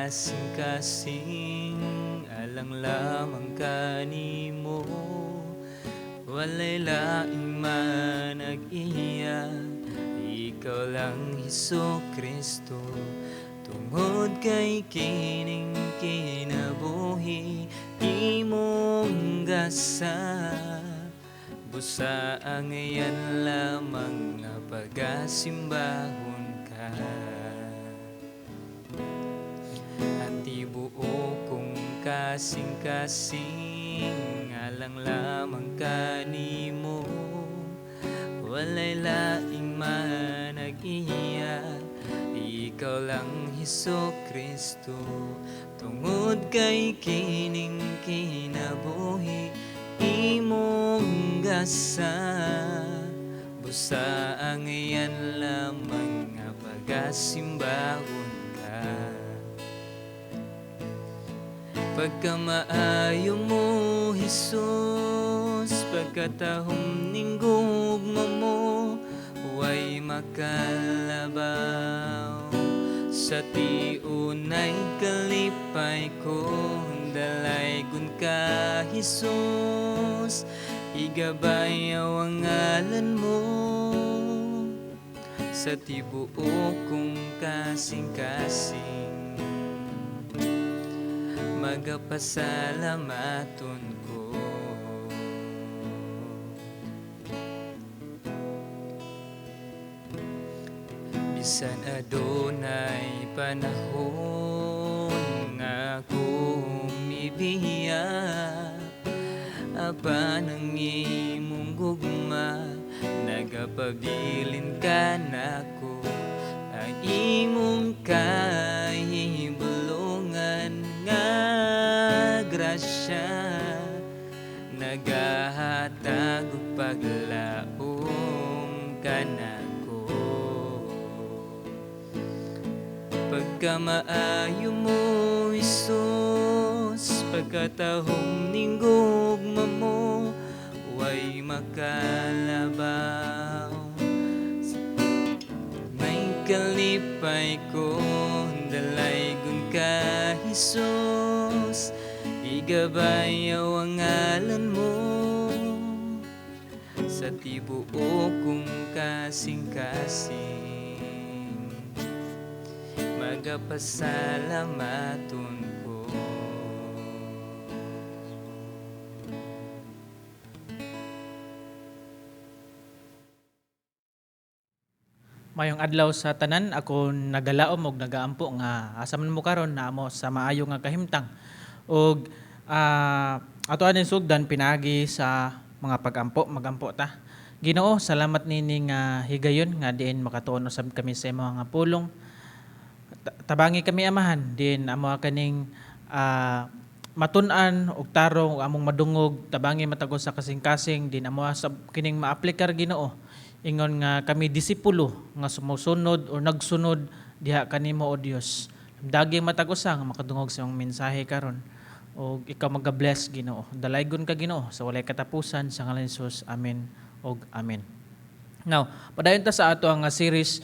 Kasing-kasing alang lamang kanimo. Walay laing manag-iya, ikaw lang, Hesus Kristo. Tungod kay kining kinabuhi imong gasa, busa ang iyan lamang nga pagasimbahon ka. Ang tibuok kong kasing-kasing alang lamang kanimo. Walay laing manag-iya, ikaw lang, Hesus Kristo. Tungod kay kining kinabuhi imong gasa, busa ang iyan lamang nga pagasimbahon ka. Pagkamaayo mo, Hesus, pagkatahom ning gugma mo, way makalabaw. Sa tiunay kalipay ko, dalaygon ka, Hesus, igabayaw ang ngalan mo. Sa tibuok kong kasing-kasing, magapasalamaton ko. Bisan adunay panahon nga kumibiya, apan ang imong gugma nagapabilin ka nako. Ang imong kahibulongan nga grasya nagahatag og paglaom kanako. Pagkamaayo mo, Hesus, pagkatahom ning gugma mo, way makalabaw. May kalipay ko, dalaygon ka, Hesus, igabayaw ang ngalan mo. Sa tibuok kong kasing-kasing, magapasalamaton ko. Mayong adlaw sa tanan, ako nagalaom og nagaampo nga asa man mo karon naa mo sa maayo nga kahimtang. Og ato aning sugdan pinaagi sa mga pagampo, magampo ta. Ginoo, salamat nini nga higayon nga diin makatuon usab kami sa imong nga pulong. Tabangi kami, Amahan, diin amo kaning matun-an og tarong ug among madungog, tabangi matag sa kasing-kasing din amo sa kining maaplikar, Ginoo, ingon nga kami disipulo nga sumusunod o nagsunod diha kanimo, O Dios. Dagi matag usa nga makadungog sa imong mensahe karon og ikaw maga-bless, Ginoo. Dalaygon ka, Ginoo, sa walay katapusan, sa ngalan ni Jesus. Amen og amen. Now, padayon ta sa ato ang series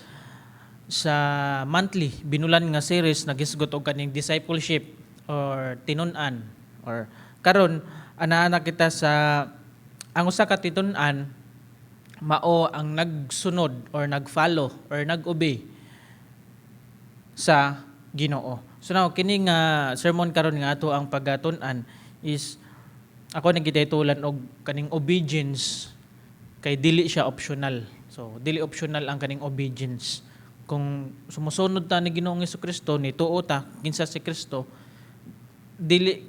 sa monthly binulan nga series nagisgot og kaning discipleship or tinun-an, or karon ana-ana kita sa ang usa ka tinun-an mao ang nagsunod or nagfollow or nag-obey sa Ginoo. So now, kini nga sermon karon nga ato ang pagatun-an is ako nagititulan og kaning obedience kay dili siya optional. So dili optional ang kaning obedience. Kung sumusunod ta ni Ginoong Kristo, ni tuo ta kinsa si Kristo, dili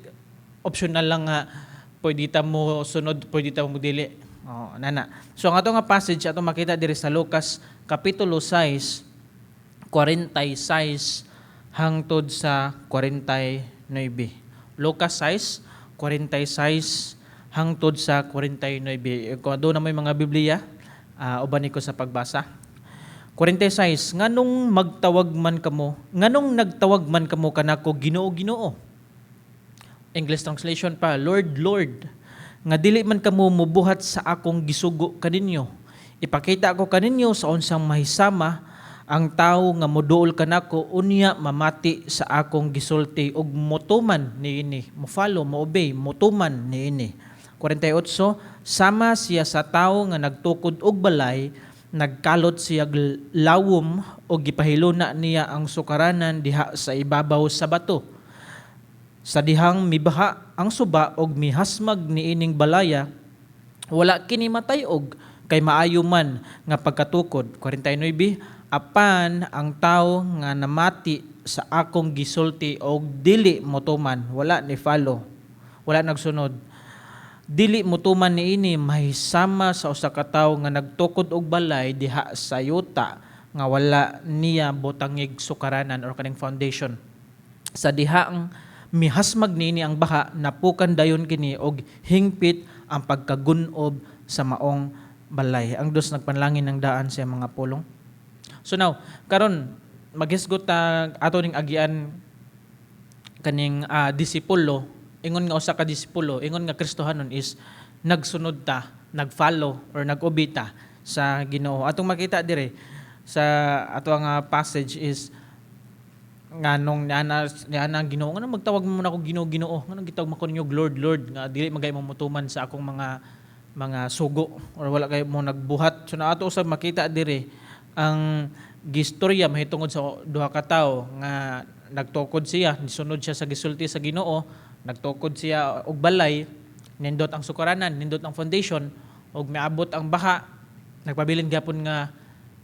optional lang nga pwede ta mo sunod, pwede ta mo dili. Oh, nana. So ang ato nga passage ato makita diri sa Lucas kapitulo 6 46 hangtod sa 49. Lucas 6 46 hangtod sa 49. Kung aduna may mga Biblia, uban ko sa pagbasa. 46, nganong magtawag man kamo, nganong nagtawag man kamo kanako Ginoo, Ginoo? English translation pa, Lord, Lord, nga dili man kamo mubuhat sa akong gisugo kaninyo. Ipakita ko kaninyo sa unsang mahisama Ang tawo nga moduol kanako unya mamati sa akong gisulti ug motuman niini, mo-follow, mo-obey, motuman niini. 48. Sama siya sa tawo nga nagtukod og balay, nagkalot siya lawom ug gipahiluna niya ang sukaranan diha sa ibabaw sa bato. Sa dihang mibaha ang suba og mihasmag niining balaya, wala kini matay-og kay maayo man nga pagkatukod. 49. Apan ang tawo nga namati sa akong gisulti og dili motuman, wala ni follow, wala nagsunod, dili motuman niini, mahisama sa usa ka tawo nga nagtukod og balay diha sa yuta nga wala niya butangig sukaranan or kaning foundation. Sa dihang mihasmag niini ang baha, napukan dayon kini og hingpit ang pagkagunob sa maong balay. Ang Dios nagpanalangin ng daan sa mga pulong. So now, karon maghisgot ta ato ning agian kaning disipulo. Ingon nga usa ka disipulo, ingon nga Kristohanon is nagsunod ta, nagfollow or nag-obey ta sa Ginoo. Atong makita dire sa ato nga passage is nga nung niana ang Ginoo, "Ngano magtawag mo nako Ginoo, Ginoo? Ngano gitawag man ko ninyo Lord, Lord, nga dili man gay mo motuman sa akong mga sugo or wala kay mo nagbuhat?" So na ato usab makita dire ang gistorya mahitungod sa duha ka tawo nga nagtukod siya, nisunod siya sa gisulti sa Ginoo, nagtukod siya og balay, nindot ang sukaranan, nindot ang foundation, ug miabot ang baha, nagpabilin gyapon nga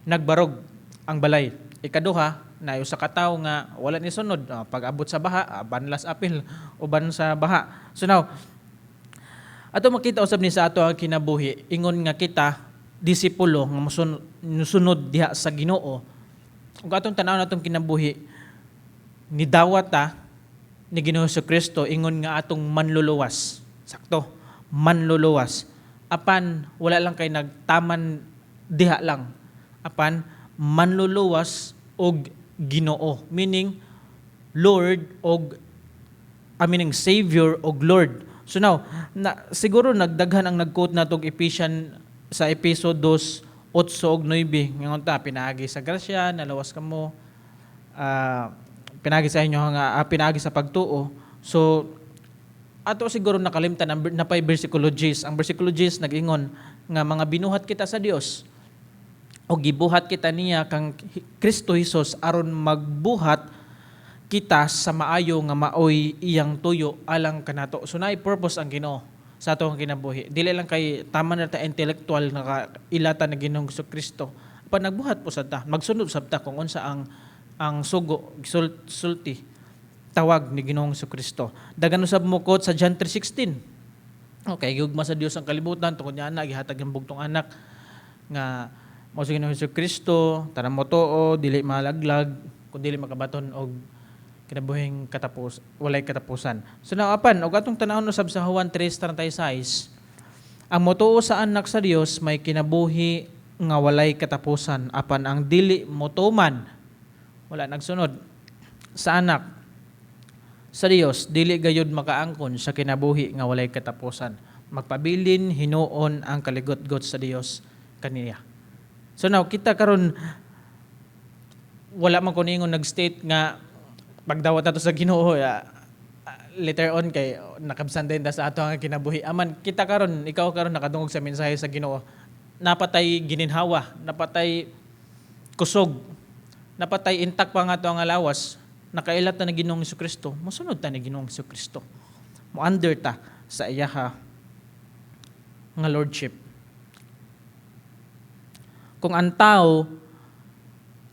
nagbarog ang balay. Ikaduha, na usa ka tawo nga wala ni sunod, pag-abot sa baha, banlas apil uban sa baha. So now, ato makita usab ni sa ato ang kinabuhi, ingon nga kita disipulo nga musunod diha sa Ginoo. Ug atong tan-awon atong kinabuhi, nidawat ta ni Ginoo Kristo ingon nga atong manluluwas. Sakto, manluluwas. Apan wala lang kay nagtaman diha lang. Apan manluluwas og Ginoo, meaning Lord og, I meaning Savior og Lord. So now, na, siguro nagdaghan ang nag-quote natog Ephesians sa episode 2, 8 ug 9. Ingon ta, pinaagi sa grasya, nalawas kamo, pinaagi sa inyo nga pinaagi sa pagtuo. So ato siguro nakalimtan ang napay versikulo 10. Ang versikulo 10 nag-ingon nga mga binuhat kita sa Dios o gibuhat kita niya kang Kristo Jesus aron magbuhat kita sa maayo nga maoy iyang tuyo alang kanato. So naay purpose ang Ginoo sa atong kinabuhi. Dili lang kay tama na ta intellectual nga ilata na Ginoong Kristo. Pa nagbuhat po sa ta, magsunod sab ta kung unsa ang sugo, sulti, tawag ni Ginoong Kristo. Daghan usab mo quote sa John 3:16. Okay, gugma sa Dios ang kalibutan tungod niya anak gihatag ang bugtong anak nga mao sa Ginoong Kristo, tanan motuo dili malaglag kun dili makabaton og kinabuhing katapos walay katapusan. So now, apan og atong tan-awon usab sa Juan 3:36, ang motuo sa anak sa Dios may kinabuhi nga walay katapusan, apan ang dili motuman, wala nagsunod sa anak sa Dios, dili gayud makaangkon sa kinabuhi nga walay katapusan. Magpabilin hinuon ang kaligotgot sa Dios kaniya. So now, kita karon, wala man ko ningon nag-state nga pagdawat nato sa Ginoo, later on kay nakabsan din ta sa ato ang kinabuhi. Aman kita karon, ikaw karon nakadungog sa mensahe sa Ginoo, napatay gininhawa, napatay kusog, napatay intact pa nga ato ang lawas, nakailat ta ni Ginoong Kristo, mosunod ta ni Ginoong Kristo, mo under ta sa iyaha nga lordship. Kung ang tao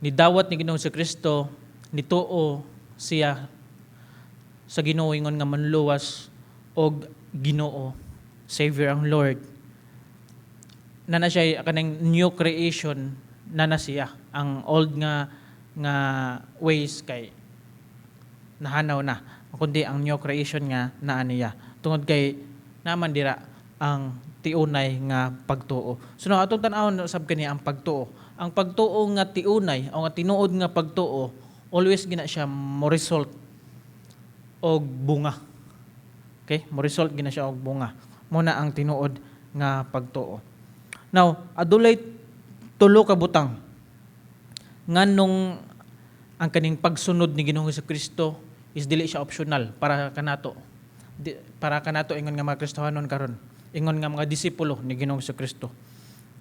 nidawat ni Ginoong Kristo, nituo siya sa Ginoo ingon nga manluluwas og Ginoo, Savior ang Lord, na siya kanang new creation na siya. Ang old nga ways kay nahanaw na, kundi ang new creation nga naa niya tungod kay naman dira ang tiunay nga pagtuo. So now, atong tan-awon usab kani ang pagtuo. Ang pagtuo nga tiunay o nga tinuod nga pagtuo, always gina siya mo result og bunga. Okay, mo result gina siya og bunga. Mo na ang tinuod nga pagtuo. Now, adulay tulo ka butang. Nganong ang kaning pagsunod ni Ginoong Kristo is dili siya optional para kanato. Para kanato ingon nga mga Kristohanon karon, ingon nga mga disipulo ni Ginoong Kristo.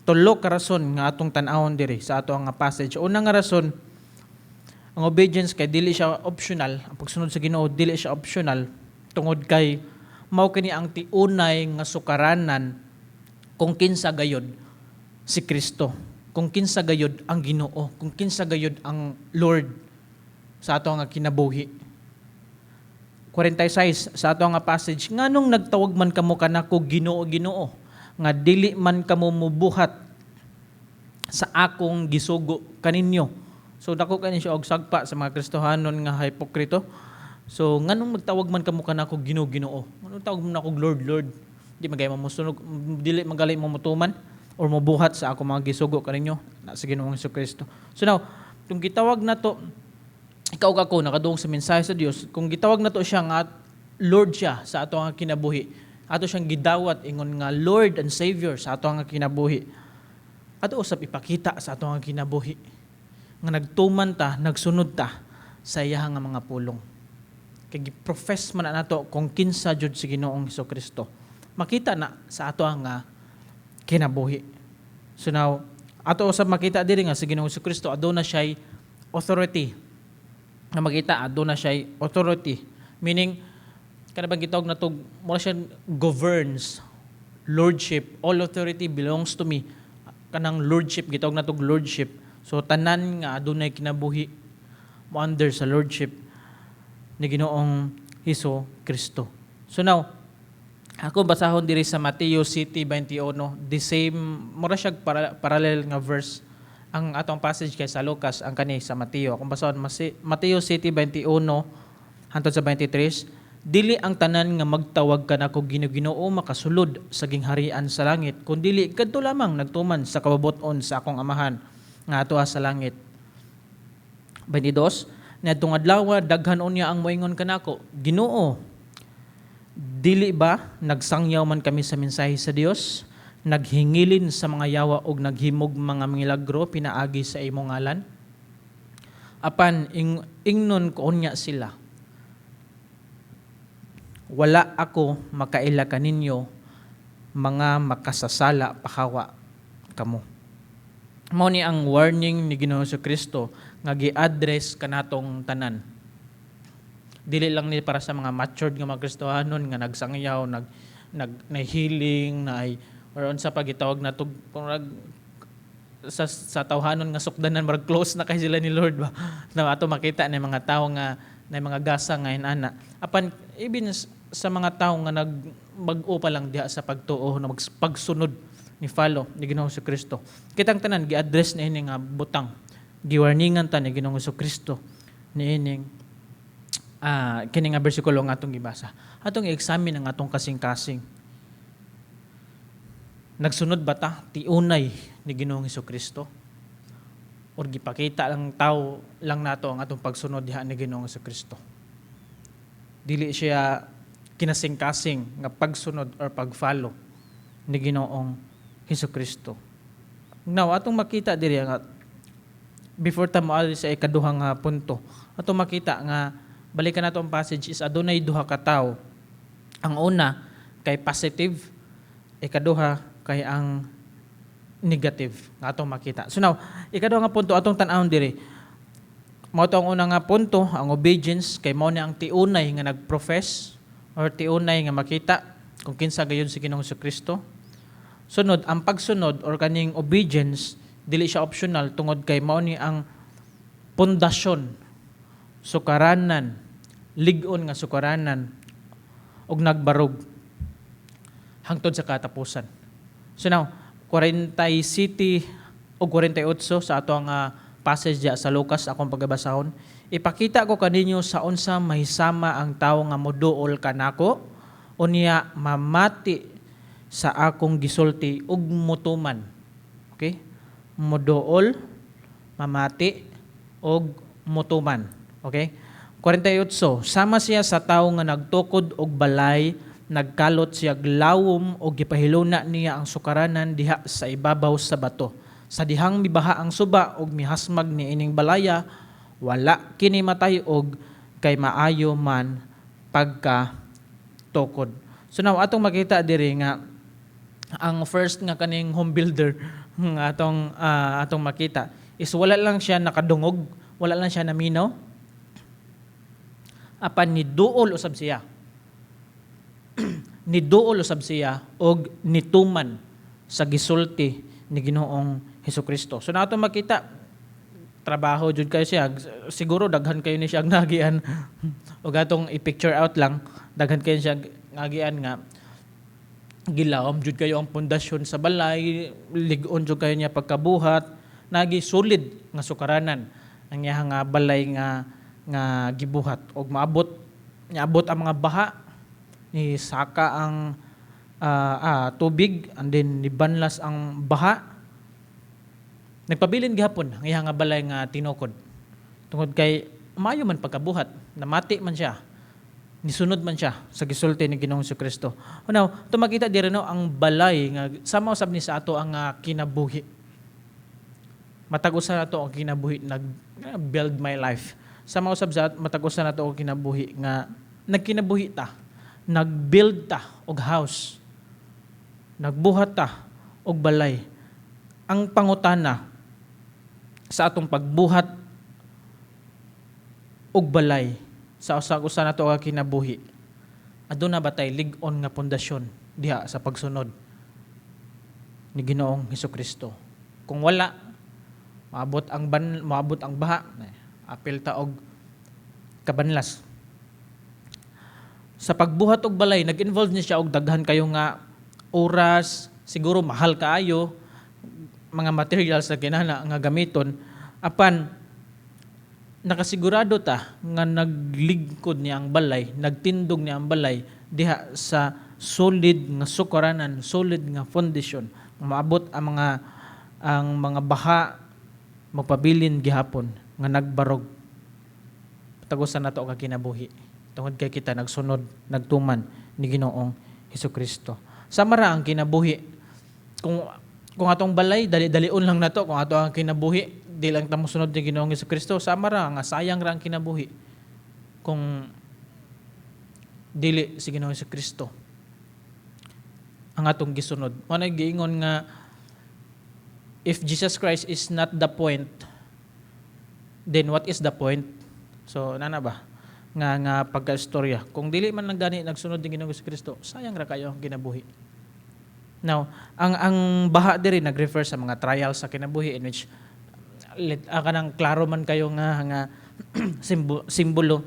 Tulo ka rason nga atong tan-awon diri sa ato nga passage. Una nga rason, ang obedience kay dili siya optional, ang pagsunod sa Ginoo dili siya optional tungod kay mao kini ang tiunay nga sukaranan kung kinsa gayod si Kristo, kung kinsa gayod ang Ginoo, kung kinsa gayod ang Lord sa ato nga kinabuhi. 46 sa ato nga passage, "Nganong nagtawag man kamo kanako Ginoo, Ginoo, nga dili man kamo mubuhat sa akong gisugo kaninyo?" So dako kani siya og sagpa sa mga Kristohanon nga hipokrito. So nganong magtawag man kamo kanako Ginoo, Ginoo? Nganong tawag mo nako Lord, Lord? Di magay mo mosunod, dili magali mo motuman or mobuhat sa ako mga gisugo kaninyo na sa Ginoong Kristo. So now, kung gitawag nato ikaw ug ako nakadungog sa mensahe sa Dios, kung gitawag nato siya nga Lord siya sa ato nga kinabuhi, ato siyang gidawat ingon nga Lord and Savior sa ato nga kinabuhi, ato usab ipakita sa ato nga kinabuhi nga nagtuman ta, nagsunod ta sa iya nga mga pulong. Kay gi-profess man na nato kung kinsa jud si Ginoong Kristo. Makita na sa ato nga kinabuhi. So now, ato usab makita diri nga si Ginoong Kristo aduna siya authority. Nga makita aduna siya authority. Meaning, kana bang gitawag na to, mura siya governs, lordship, "All authority belongs to me." Kanang lordship, gitawag na to lordship. So tanan nga adunay kinabuhi mo under sa lordship ni Ginoong Hesus Kristo. So now, ako basahon diri sa Mateo 7:21, the same, mura siya parallel nga verse ang atong passage kay sa Lucas, ang kani sa Mateo. Akong basahon Mateo 7:21 hantod sa 23. "Dili ang tanan nga magtawag kanako Ginoo, Ginoo makasulod sa gingharian sa langit, kundili kadto lamang nagtuman sa kabubut-on sa akong Amahan nga atoa sa langit." 22. "Niadtong adlaw, daghan unya ang moingon kanako, 'Ginoo, dili ba nagsangyaw man kami sa mensahe sa Dios, naghingilin sa mga yawa ug naghimog mga milagro pinaagi sa imong ngalan?' Apan ingnon ko unya sila, 'Wala ako makaila kaninyo, mga makasasala, pakawa kamo.'" Mao ni ang warning ni Ginoong Kristo nga gi-address kanatong tanan. Dili lang ni para sa mga matured nga mga Kristohanon nga nagsangyaw, nag nag nahiling na ay or unsa pa gitawag na tug sa tawhanon nga sukdanan, murag close na kay sila ni Lord ba. Na ato makita na mga tawo nga na mga gasa nga ana. Apan even sa mga tawo nga nag bag-o pa lang diha sa pagtuo, na pagsunod ni follow ni Ginoong Kristo. Kitang tanan gi-address ni ini nga butang. Giwarningan ta ni Ginoong Kristo niining kini nga bersikulo nga atong gibasa. Atong i-examine ang atong kasing-kasing. Nagsunod ba ta tiunay ni Ginoong Kristo? Or gipakita lang tao lang nato ang atong pagsunod diha ni Ginoong Kristo? Dili siya kinasing-kasing nga pagsunod or pag-follow ni Ginoong Kristo. Now, atong makita diri nga before ta moadto sa ikaduha nga punto, atong makita nga balikan nato ang passage is adunay duha ka tawo. Ang una kay positive, ikaduha kay ang negative nga atong makita. So now, ikaduha nga punto atong tan-awon diri. Mao to ang una nga punto, ang obedience kay mao ni ang tiunay nga nag-profess or tiunay nga makita kung kinsa gayud si Ginoong Kristo. Sunod, ang pagsunod or kaning obedience dili siya optional tungod kay mao ni ang pundasyon, sukaranan, lig-on nga sukaranan og nagbarog hangtod sa katapusan. So now, 47 o 48 sa ato ang passage diya sa Lucas akong pagabasahon. "Ipakita ko kaninyo sa unsa mahisama ang tawo nga moduol kanako, unya mamati sa akong gisulti ug mutuman." Okay? Moduol, mamati ug mutuman. Okay? 48. "Sama siya sa tawo nga nagtukod og balay, nagkalot siya lawom ug gipahiluna niya ang sukaranan diha sa ibabaw sa bato." Sa dihang mibaha ang suba ug mihasmag ni ining balaya, wala kini matay-og kay maayo man pagka tukod. So now atong makita diri nga ang first nga kaning home builder nga atong makita is wala lang siya nakadungog, wala lang siya naminaw. Apan niduol usab siya. Niduol usab siya og nituman sa gisulti ni Ginoong Hesukristo. So nato makita, trabaho jud kayo siya, siguro daghan kayo ni siya nagian, ug atong i-picture out lang, daghan kayo siya ngagian nga gilawom jud kayo ang pundasyon sa balay, lig-on jud kayo niya pagkabuhat, nagi solid nga sukaranan ang iyang nga balay nga gibuhat. Og maabot, niabot ang mga baha, ni saka ang tubig and then nibanlas ang baha, nagpabilin gihapon ang iyang nga balay nga tinukod tungod kay maayo man pagkabuhat, namati man siya, nisunod man siya sa gisulti ni Ginoong Kristo. Now, to makita diri, no, ang balay nga sama usab ni sa ato ang kinabuhi. Matag usa nato ang kinabuhi nag build my life. Sama usab sa matag usa nato ang kinabuhi nga nagkinabuhi ta, nag-build ta og house. Nagbuhat ta og balay. Ang pangutana sa atong pagbuhat og balay sa usa-usa nato ka kinabuhi, aduna ba tay lig-on nga pundasyon diha sa pagsunod ni Ginoong Hesukristo? Kung wala, maabot ang baha, eh, apil ta og kabanlas. Sa pagbuhat og balay, nag-involve ni siya og daghan kayo nga oras, siguro mahal kaayo mga materials na kinahanglan nga gamiton, apan nakasigurado ta nga nagligkod niya ang balay, nagtindog niya ang balay diha sa solid nga sukaranan, solid nga foundation. Maabot ang mga baha, magpabilin gihapon nga nagbarog tagusan nato ka kinabuhi tungod kay kita nagsunod, nagtuman ni Ginoong Hesukristo. Sama ra ang kinabuhi. Kung atong balay dali-dalion lang nato, kung ato ang kinabuhi di lang ta mosunod ni Ginoong Hesukristo, sama ra nga sayang ra ang kinabuhi kung dili si Ginoong Hesukristo ang atong gisunod. Mao na giingon nga if Jesus Christ is not the point, then what is the point? So nana ba nga pagkaistorya, kung dili man lang gani nagsunod ni Ginoong Kristo, sayang ra kayo ang kinabuhi. Now, ang baha diri nag-refer sa mga trials sa kinabuhi in which kanang klaro man kayo nga simbolo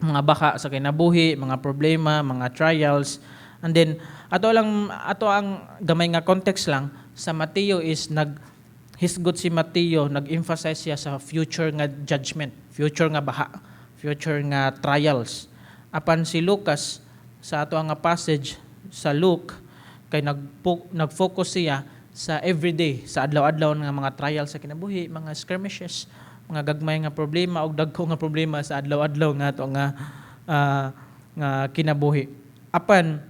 mga baha sa kinabuhi, mga problema, mga trials. And then ato lang, ato ang gamay nga context lang sa Mateo is nag hisgot si Mateo, nag-emphasize siya sa future nga judgment, future nga baha, future nga trials. Apan si Lucas, sa ato nga passage sa Luke, kay nag-focus siya sa everyday, sa adlaw-adlaw nga mga trials sa kinabuhi, mga skirmishes, mga gagmay nga problema og dagko nga problema sa adlaw-adlaw nga ato nga kinabuhi. Apan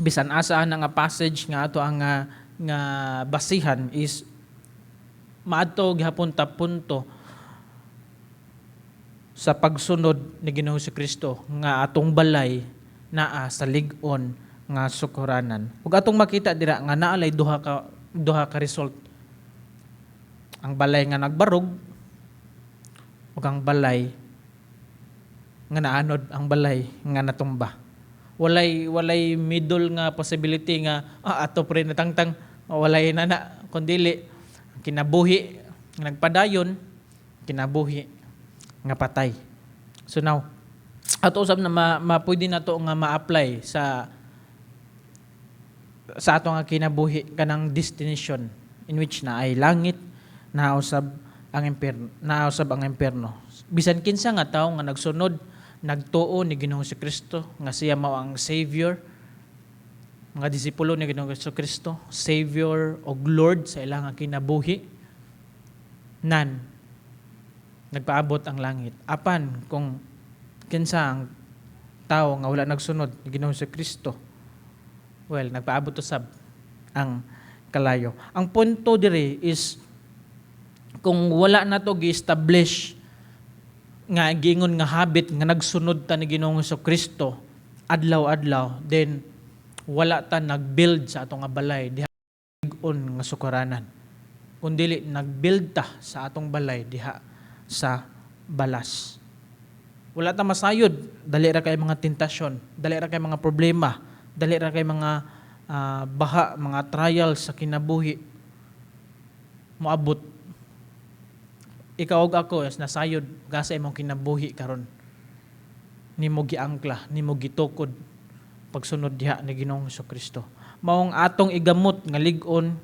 bisan asa ana nga passage nga ato ang nga basihan is maadto gihapon ta punto sa pagsunod ni Ginoong Kristo nga atong balay naa sa lig-on nga sukuranan. Ug atong makita dira nga naa lay duha ka result. Ang balay nga nagbarog ug ang balay nga naanod, ang balay nga natumba. Walay middle nga possibility nga ato pre natangtang, walay nana, kundili kinabuhi nga nagpadayon, kinabuhi nga patay. So now, ato usab na ma pwede nato nga ma-apply sa ato nga kinabuhi kanang destination in which na ay langit, naa usab ang impierno. Bisan kinsa nga tawo nga nagsunod, nagtuo ni Ginoong Kristo nga siya mao ang Savior, mga disipulo ni Ginoong Kristo, Savior o Lord sa ilang nga kinabuhi, nan nagpaabot ang langit. Apan kung kinsa ang tao nga wala nagsunod ni Ginoong Kristo, well, nagpaabot usab ang kalayo. Ang punto diri is kung wala na to gi-establish nga giingon nga habit nga nagsunod ta ni Ginoong Kristo adlaw-adlaw, then wala ta nag-build sa atong nga balay diha lig-on nga sukaranan. Kung dili, nag-build ta sa atong balay diha sa balas. Wala ta masayod, dali ra kay mga tentasyon, dali ra kay mga problema, dali ra kay mga baha, mga trials sa kinabuhi moabot. Ikaw ug ako is nasayod gasa imong kinabuhi karon nimo giangkla, nimo gitukod pagsunod diha ni Ginoong Kristo. Maong atong igamot nga lig-on,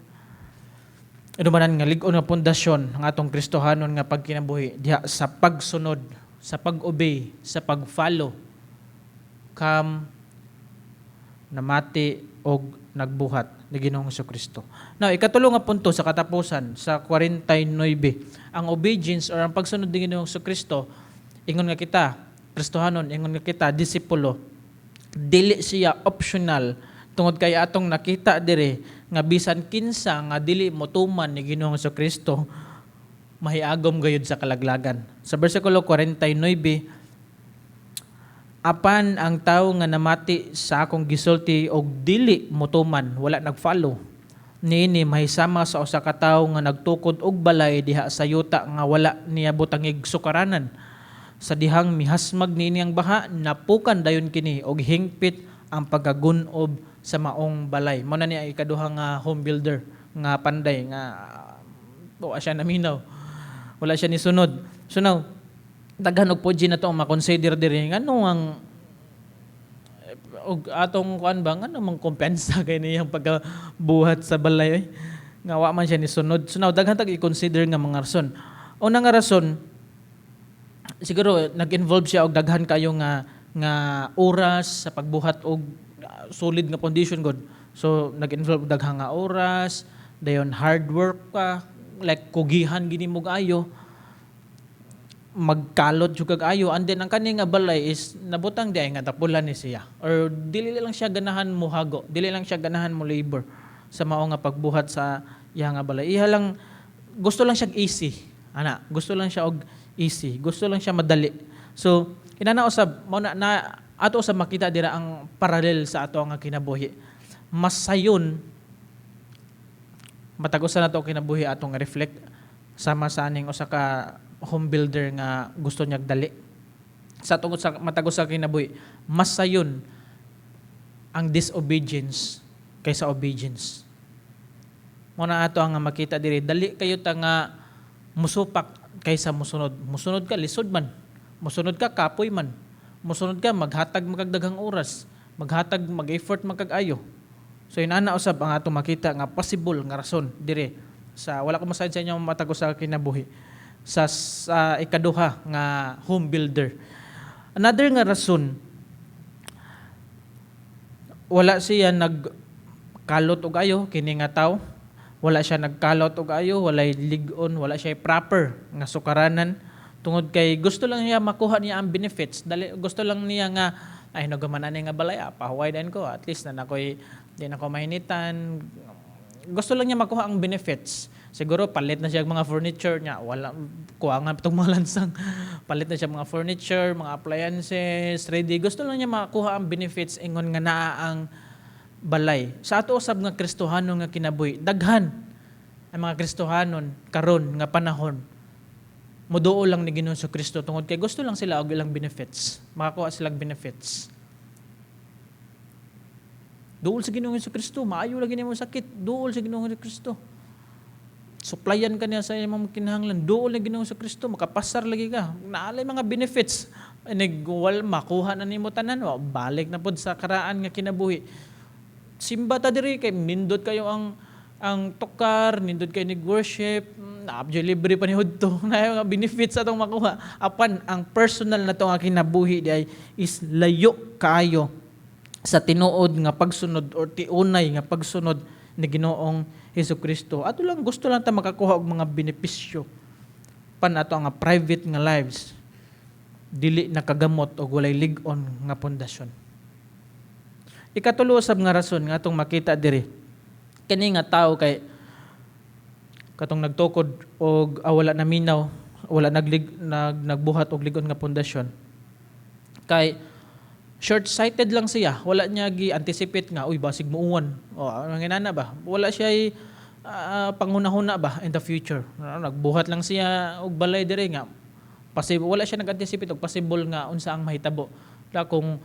inumanan nga lig-on nga pundasyon ang atong Kristohanon nga pagkinabuhi diha sa pagsunod, sa pag-obey, sa pag-follow kam namati og nagbuhat ni Ginoong Kristo. Now, ikatulo nga punto sa katapusan sa 49, ang obedience or ang pagsunod ni Ginoong Kristo, ingon nga kita Kristohanon, ingon nga kita disipulo, dili siya optional tungod kay atong nakita dire nga bisan kinsa nga dili motuman ni Ginoong Kristo, mahiagom gayud sa kalaglagan. Sa bersikulo 49, "Apan ang tawo nga namati sa akong gisulti og dili motuman," wala nagfollow, "niini mahisama sa usa ka tawo nga nagtukod og balay diha sa yuta nga wala niya butangig sukaranan. Sa dihang mihasmag niini ang baha, napukan dayon kini og hingpit ang pagkagun-ob sa maong balay." Mao na ni ang ikaduha nga home builder nga panday nga wa siya naminaw. Wala siya ni sunod. So now, daghan og pudji na to ang makonsider diri, ngano ang og atong kuan ba, ngano mang kumpiyansa kay niyang pagkabuhat sa balay, oy, nga wa man siya ni sunod? So now, daghan tag i-consider nga mga rason. Una nga rason siguro, nag-involve siya og daghan kayo nga nga oras sa pagbuhat og solid nga foundation god. So nag-involve og daghan nga oras, dayon hard work pa, like kugihan gini mo ayo, magkalot jud kag ayo, and then ang kani nga balay is nabutang di ay nga tapulan ni siya or dili lang siya ganahan mo hago, dili lang siya ganahan mo labor sa mao nga pagbuhat sa iya nga balay. Iha lang, gusto lang siya easy ana, gusto lang siya og easy, gusto lang siya madali. So inana usab mo na ato usab makita dira ang parallel sa ato nga kinabuhi. Mas sayon matag usa nato kinabuhi atong reflect sama sa aning usa ka home builder nga gusto niya dali. Sa tungod sa matag usa kinabuhi, mas sayon ang disobedience kaysa obedience. Mo na ato ang makita diri, dali kayo ta nga musupak kaysa musunod. Musunod ka, lisod man. Musunod ka, kapoy man. Musunod ka, maghatag magagdaghang oras, maghatag, mag-effort magkag-ayo. So inana usab ang ato makita nga possible nga rason dire sa, wala ko masayod sa inyo matag usa kinabuhi, sa ikaduha nga home builder. Another nga rason, wala siya nagkalot og ayo kini nga tawo. Wala siya nagkalot og ayo, walay lig-on, wala siya proper nga sukaranan tungod kay gusto lang niya makuha niya ang benefits. Dali, gusto lang niya nga ay nagaman ani nga balay, pahuway din ko, at least na nakoy di na ko mahinitan. Gusto lang niya makuha ang benefits. Siguro palit na siya og mga furniture niya, wala kuha nga itong mga lansang. Palit na siya mga furniture, mga appliances, ready. Gusto lang niya makuha ang benefits ingon nga naa ang balay. Sa ato usab nga Kristohanon nga kinabuhi, daghan ang mga Kristohanon karon nga panahon muduol lang ni Ginoong Kristo tungod kay gusto lang sila og ilang benefits. Makakuha sila og benefits. Duol sa Ginoong Kristo, maayo lagi nimo sakit. Duol sa Ginoong Kristo. Suplayan ka niya sa imong kinahanglan. Duol ni Ginoong Kristo, makapasar lagi ka. Naalay mga benefits. Inig wal makuha na nimo tanan, wa, balik na pod sa karaan nga kinabuhi. Simba ta diri kay nindot kayo ang tukar, nindot kayo nig worship, naabjo libre pa ni hudto. Na mga benefits atong makuha. Apan ang personal na to nga kinabuhi di ay is layo kaayo sa tinuod nga pagsunod or tiunay nga pagsunod ni Ginoong Hesus Kristo. Ato lang, gusto lang ta makakuha og mga benepisyo pan ato nga private nga lives dili nakagamot og walay lig-on nga pundasyon. Ikatulo usab nga rason nga atong makita diri. Kani nga tao kay katong nagtukod og wala na minaw, wala nagbuhat og ligon nga pundasyon. Kay short-sighted lang siya, wala niya gi-anticipate nga, "Uy, basig muuwan." O ang inana ba? Wala siya panghunahuna ba in the future. Nagbuhat lang siya og balay dire nga possible, wala siya nag-anticipate og possible nga unsa ang mahitabo. La kung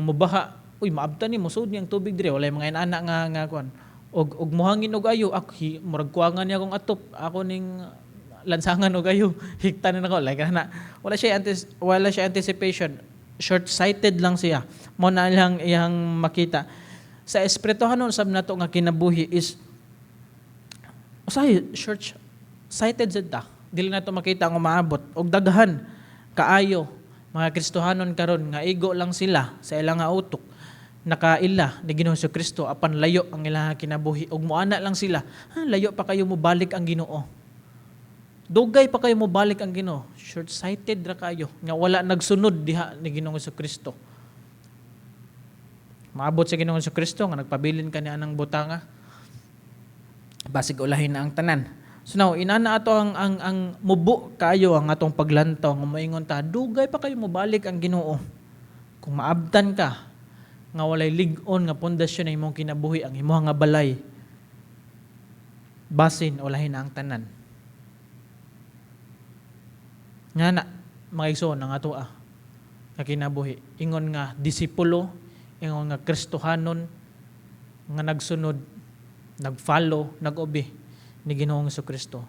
mubaha, uy, maabtan ni, musud ni ang tubig dire, wala mga inana nga kuan. Og muhangin og ayo, ak hi, murag kuangan niya akong atop, ako ning lansangan og ayo, hiktan na nako, like na. Wala siya anticipation. Short-sighted lang siya. Mo na lang iyang makita. Sa espirituhanon sab nato nga kinabuhi is usahay short sighted sad ta. Dili nato makita ang umaabot og daghan kaayo mga Kristohanon karon nga igo lang sila sa ilang nga utok, nakaila ni Ginoong Kristo apan layo ang ilang kinabuhi ug muana lang sila, "Ha, layo pa kayo mobalik ang Ginoo. Dugay pa kayo mobalik ang Ginoo." Short-sighted ra kayo nga wala nagsunod diha ni Ginoong Kristo. Maabot sa Ginoong Kristo nga nagpabilin kani anang butanga, basig ulahin na ang tanan. So now, inana ato ang mubo kayo ang atong paglantaw nga moingon ta, "Dugay pa kayo mobalik ang Ginoo." Kung maabtan ka nga walay lig-on nga pundasyon na imong kinabuhi, ang imong nga balay, basin ulahin na ang tanan. Nga na, mga igsoon, ang atoa nga kinabuhi, ingon nga disipulo, ingon nga Kristohanon, nga nagsunod, nag-follow, nag-obey ni Ginoong Kristo.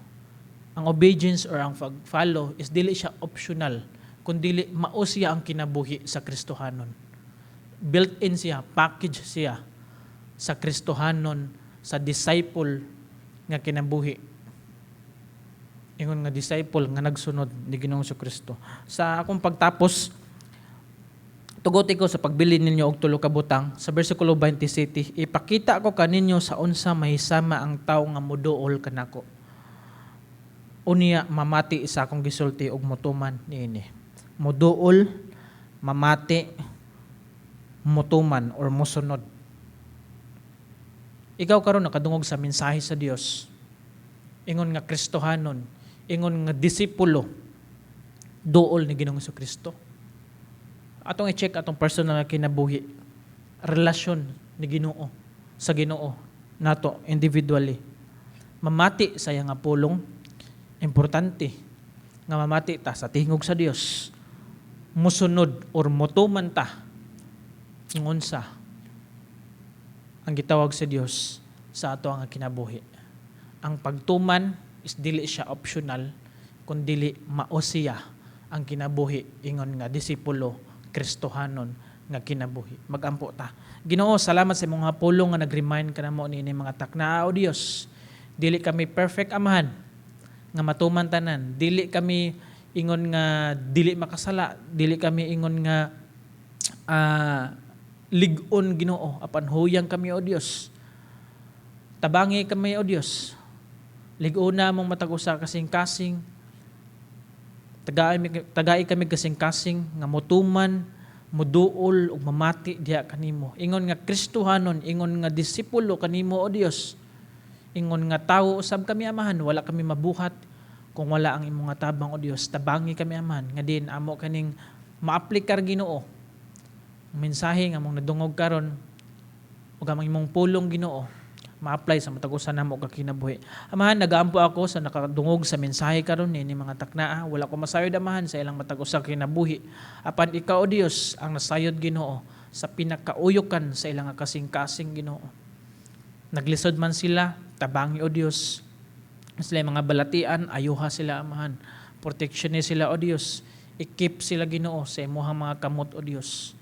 Ang obedience or ang pag-follow is dili siya optional, kundi mao siya ang kinabuhi sa Kristohanon. Built-in siya, package siya sa Kristohanon, sa disciple nga kinabuhi. Ingon nga disciple nga nagsunod ni Ginoong Kristo. Sa akong pagtapos, tuguti ko sa pagbilin ninyo og tulo ka butang sa versikulo 27, "Ipakita ko kaninyo sa unsa mahisama ang tawo nga muduol kanako. Unya mamati sa akong gisulti ug motuman niini." Muduol, mamati, mutuman or musunod. Ikaw karon nakadungog sa mensahe sa Dios. Ingon nga Kristohanon, ingon nga disipulo, duol ni Ginoong Kristo. Atong i-check atong personal nga kinabuhi, relasyon ni Ginoo sa Ginoo nato individually. Mamati sa iyang nga pulong, importante nga mamati ta sa tingog sa Dios. Musunod or mutuman ta ngunsa ang gitawag sa Dios sa ato ang kinabuhi. Ang pagtuman is dili siya optional, kundi mao siya ang kinabuhi ingon nga disipulo, Kristohanon nga kinabuhi. Magampo ta. Ginoo, salamat sa imong pulong nga nag-remind ka namo niini mga takna, o Dios. Dili kami perfect, Amahan, nga matuman tanan. Dili kami ingon nga dili makasala, dili kami ingon nga lig-on, Ginoo, apan huyang kami, o Dios. Tabangi kami, o Dios. Lig-ona mong matag usa kasing-kasing. Tagai kami kasing-kasing nga motuman, muduol ug mamati diha kanimo. Ingon nga Kristohanon, ingon nga disipulo kanimo, o Dios. Ingon nga tawo usab kami, Amahan, wala kami mabuhat kung wala ang imong nga tabang, o Dios. Tabangi kami, Amahan, nga din amo kaning maaplikar, Ginoo. Ang mensahe nga among nadungog karon ug ang imong pulong, Ginoo, ma-apply sa matag usa namo ka kinabuhi. Amahan, nagaampo ako sa nakadungog sa mensahe karon ni mga taknaa. Wala ko masayod, Amahan, sa ilang matag usa kinabuhi. Apan ikaw, o Dios, ang nasayod, Ginoo, sa pinakauyukan sa ilang kasing-kasing, Ginoo. Naglisod man sila, tabangi, o Dios. Sila mga balatian, ayuha sila, Amahan. Protection ni sila, o Dios. I-keep sila, Ginoo, sa imuhang mga kamot, o Dios.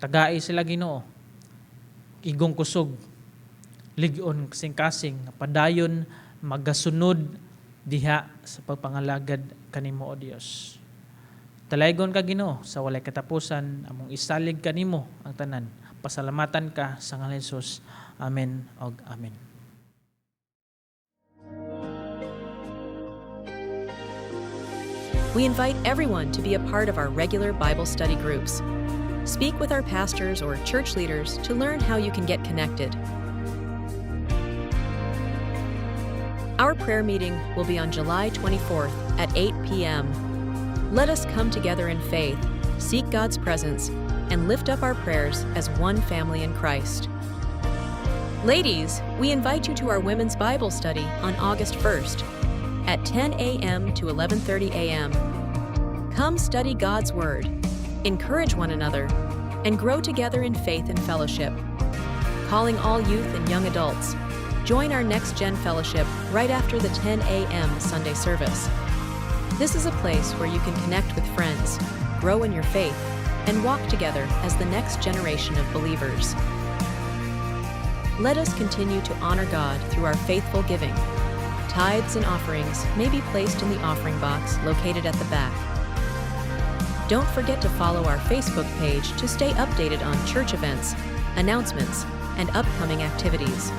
Tagai sila, Ginoo. Igong kusog, lig-on kasing-kasing, padayon magasunod diha sa pagpangalagad kanimo, o Dios. Talaygon ka, Ginoo, sa walay katapusan. Among isalig kanimo ang tanan. Pasalamatan ka sa ngalan ni Jesus. Amen og amen. We invite everyone to be a part of our regular Bible study groups. Speak with our pastors or church leaders to learn how you can get connected. Our prayer meeting will be on July 24th at 8 p.m. Let us come together in faith, seek God's presence, and lift up our prayers as one family in Christ. Ladies, we invite you to our women's Bible study on August 1st at 10 a.m. to 11:30 a.m. Come study God's word, encourage one another, and grow together in faith and fellowship. Calling all youth and young adults, join our Next Gen Fellowship right after the 10 a.m. Sunday service. This is a place where you can connect with friends, grow in your faith, and walk together as the next generation of believers. Let us continue to honor God through our faithful giving. Tithes and offerings may be placed in the offering box located at the back. Don't forget to follow our Facebook page to stay updated on church events, announcements, and upcoming activities.